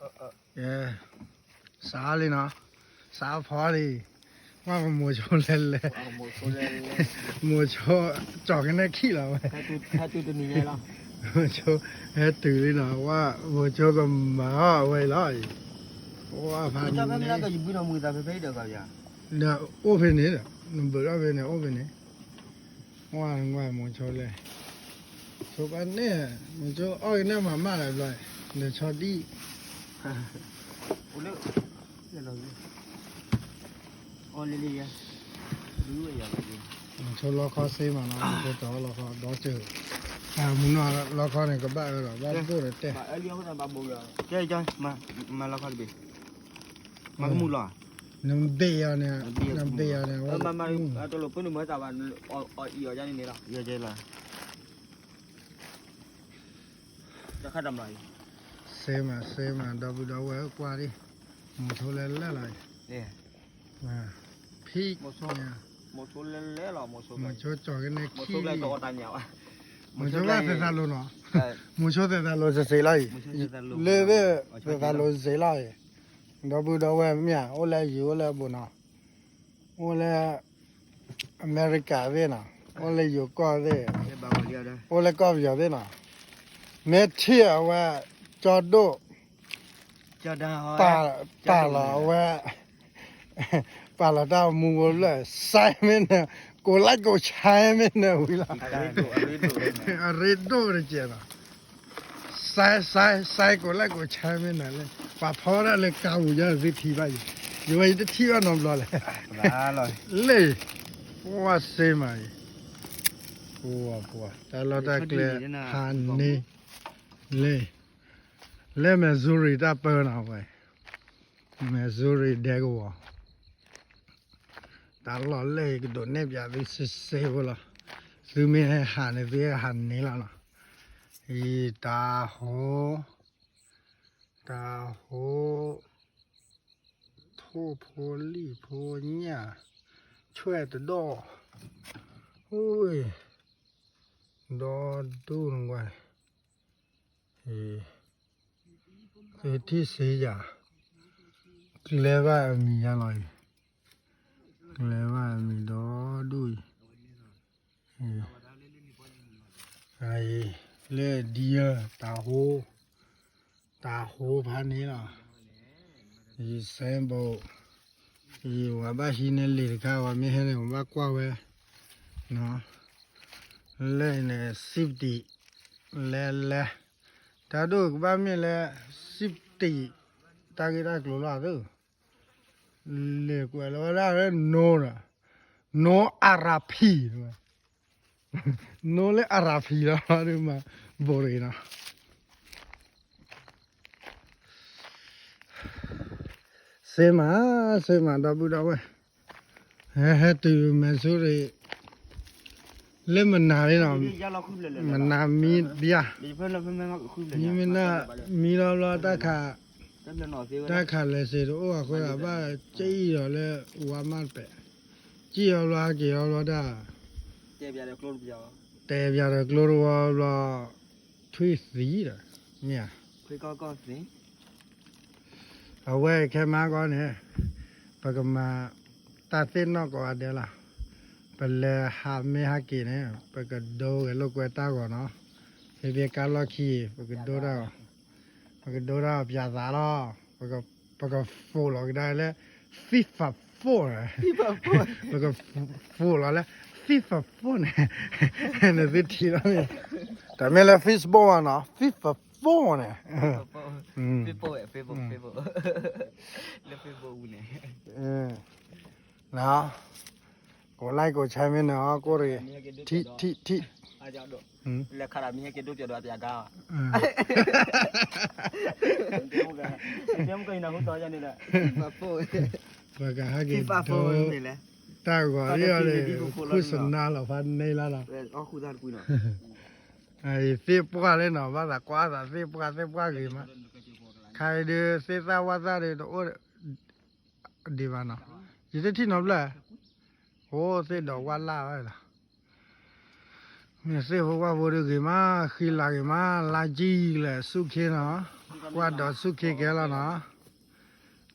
ကဲ, စးလံနီၤ, စးဖီလံ, ဝဲပမိၤဆိလဲၤလဲၤ, မိၤဆိ, ကၠီၤကနဲၣ်ခံလီၤဝဲ, မိၤဆိ, ဟဲတုၤလံနီၤ, ဝဲမိၤဆိကမၤအီၣ်အဝဲအံၤလီၤ, ဝဲဖးန့ၣ်, ဒီးအိၣ်ဖဲန့ၣ်ဒီး နဘုးထီၣ်ဖဲန့ၣ် အိၣ်ဖဲန့ၣ် ဝဲမိၤဆိလဲၤ, ဆိပာ်န့ၣ်, မိၤဆိအီၣ်ကနဲၣ်မၤမၢ်လၢဘျီ, နဆီဒံၣ်, မိၤဆိလီခီစ့မးနီၤ, မိၤဆိတီတီလီခီ, မုၢ်နီၤလီခီန့ၣ် ကဘၣ်အၢလီၤ ဘၣ်ဒိၣ်န့ၣ်တဲ, မၤလီခီတဘ့ၣ်, မၤကမူၣ်လီၤ, နဘ့ၣ်အီၤန့ၣ်, နဘ့ၣ်အီၤန့ၣ်, တလိၣ်ပှ့ၤန့ၣ်မၤသးဘၣ်, အီၣ်အံၤအီၤဒ်န့ၣ်လီၤ, စ့မး စ့မး ဒီပုၢ်ဒီဝဲၢ်ကွၢ်ဒံး, မိၤဆိလဲၤလဲၤလီၤ, ဖံ, မိၤဆိလဲၤလဲၤလီၤ, မိၤဆိကၠီၤကနဲၣ်ခံ, မိၤဆိဘၣ်သဲးသးလိၤနီၤ, မိၤဆိသဲးသးလိၤစ့ၢ်လီၤအံၤ, လၢသဲးသးလိၤစ့ၢ်လီၤအံၤ, ဒီပုၢ်ဒီဝဲၢ်မ့ၢ်ဧါ အိၣ်လၢယိၤ အိၣ်လၢအဘူးနီၤ, အိၣ်လၢ အမဲရကၤသ့ၣ်နီၤ, အိၣ်လၢယိၤကီၢ်သ့ၣ်, အိၣ်လၢကီၢ်ပယီၤသ့ၣ်နီၤ, မ့ၢ်ထံၣ်အဝဲ ကၠီဒိၣ်, ပာ်လီၤအဝဲ, ပာ်လီၤတၢ်မူဖိလၢ စဲမ့ၢ်နၢၤ, ကိးlikeကိးshareမ့ၢ်နၢၤဝံၤလီၤ, အရ့ဒိၣ်တကဲးနီၤ စဲ, စဲ, စဲကိးlikeကိးshareမ့ၢ်နၢၤလၢ ပှၤဖီဒၣ်လၢကါပူၤယဲၢ်သုထံၣ်ဘၣ်ယဲၢ်, ယဝဲယတထံၣ်ဘၣ်နီတဘျီလဲၣ်, လၢ, ပှၤစ့မးအံၤ, ပှၤ, ပှၤ, တၢ်လီၢ်တၢ်ကျဲ, ဟးန့ၢ်, လၢ, လၢ Missouri တၢ်ပၢနီၤဝဲ, Missouri ဒဲကဝီၤ တၢ်လီၢ်လၢအံၤကဒိးနဲၣ်ပၠးသုစ့စ့ဖိလီၤ, သုမ့ၢ်ဟဲဟးန့ၣ် သုဟဲဟးန့ၢ်လီၤနီၤ, အံၤတၤဟိ, တၤဟိ, ထိၣ်ဖိလံၣ်ဖိညၣ်, ဆွဲၣ်တဒီၣ်, အိ, ဒီဒူၣ်နကွၢ် သုထံၣ်စ့ယၤ, ကျဲဘၣ်အမံၤညါလီၤအံၤ, ကျဲဘၣ်အမံၤဒီဒူၣ်အံၤ, လၢဒံဧၢ တၤဟိ, တၤဟိဖးန့ၣ်လီၤ, ယစဲဘိ, ယဝၤဘၣ်ဟံးန့ၢ်လံာ်တခါ ဝၤမ့ၢ်ဟဲန့ၣ် ဝၤဘၣ်ကွၢ်ဝဲ, လၢန့ၣ် safety လဲၤလဲၤ, တၢ်ဒိၣ်ကဘၣ်မ့ၢ်လၢ safety တၢ်ဂ့ၢ်တၢ်ကျိၤလီၤသု, လဲၤကွဲးလီၤဝဲဒၣ်လၢ no ဒီး, no R P, no လၢ R P လီၤ မၤဘိးတဂ့ၤနီၤ စ့မး, စ့မး ဒီပုၢ်ဒီဝဲၢ်, ဟဲတုၤ Missouri လၢမနၤလံနီၤ, မနၤမံဘျါ, မံမနၤ, မံလီၤဘျီတၢ်ခး, တၢ်ခးလဲၤစ့တအိၣ်အဃိ ဘၣ်စံၣ်လီၤလၢ Walmart ပဲာ်, စံၣ်လီၤဘျီဟဲက့ၤလီၤဘျီတၢ်, တဲပၠးဒီးကျိတဝီဘျီ, ထွံၣ်သံဒီး, မ့ၢ်ဧါ အဝဲခဲမၤကီန့ၣ်, ပကမၤတၢ်သ့ၣ်နီၣ်ကိးဂၤဒဲးလီၤ, ပလဲၤဟးမ့ၢ်ဟဲက့ၤန့ၣ် ပကဒိဂဲၤလိာ်ကွဲတၢ်ဂီၤနီၤ, ဖဲဖဲကါလီၢ်ခံ ပကဒိတၢ်ဂီၤ, ပကဒိတၢ်ပၠးသးလီၤ, ပက follow လီၤကဒါလၢ FIFA phone န့ၣ်, ပက follow လီၤလၢ FIFA phone န့ၣ်, နသုထံၣ်လီၤန့ၣ်, တမ့ၢ်လၢ Facebook ဘၣ်နီၤ FIFA phone န့ၣ်, ကိးlikeကိးshareမ့ၢ်နၢၤအီၤကိၣ်ရ့ၣ်, ထံၣ်ထံၣ်ထံၣ်, ပကဟဲက့ၤဒိ တၢ်ဂီၤအံၤဒီး ဃုစနါလီၤဖးန့ၢ်လီၤလီၤ, သ့ၣ်ပှၢ်လၢနီၤ ဘၣ်သးကွၢ်သးသ့ၣ်ပှၢ်သ့ၣ်ပှၢ်ဂ့ၤမး, ခါအံၤဒုးသ့ၣ်သၣ်ဝၣ်သၣ်ဒုးတအိၣ်ဒံးဘၣ်နီၤ, ယတထံၣ်နီတဘျီ, အိၣ်သ့ၣ်ဒီးဝၣ်လၢ်ဝဲလီၤ မ့ၢ်သ့ၣ်ဖိဝၣ်ဖိဒုးဂ့ၤမး, ဃံလၤဂ့ၤမး, လါကံၢ်လဲၣ် ဆူၣ်ခ့နီၤ, ကွၢ်ဒီးဆူၣ်ခ့ကဲလီၤနီ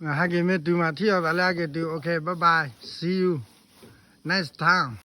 ၤ, ဟဲက့ၤမ့ၢ်တုၤမးထံၣ်အီၤသးလၢဟဲက့ၤတုၤ, okay, bye bye, see you next time.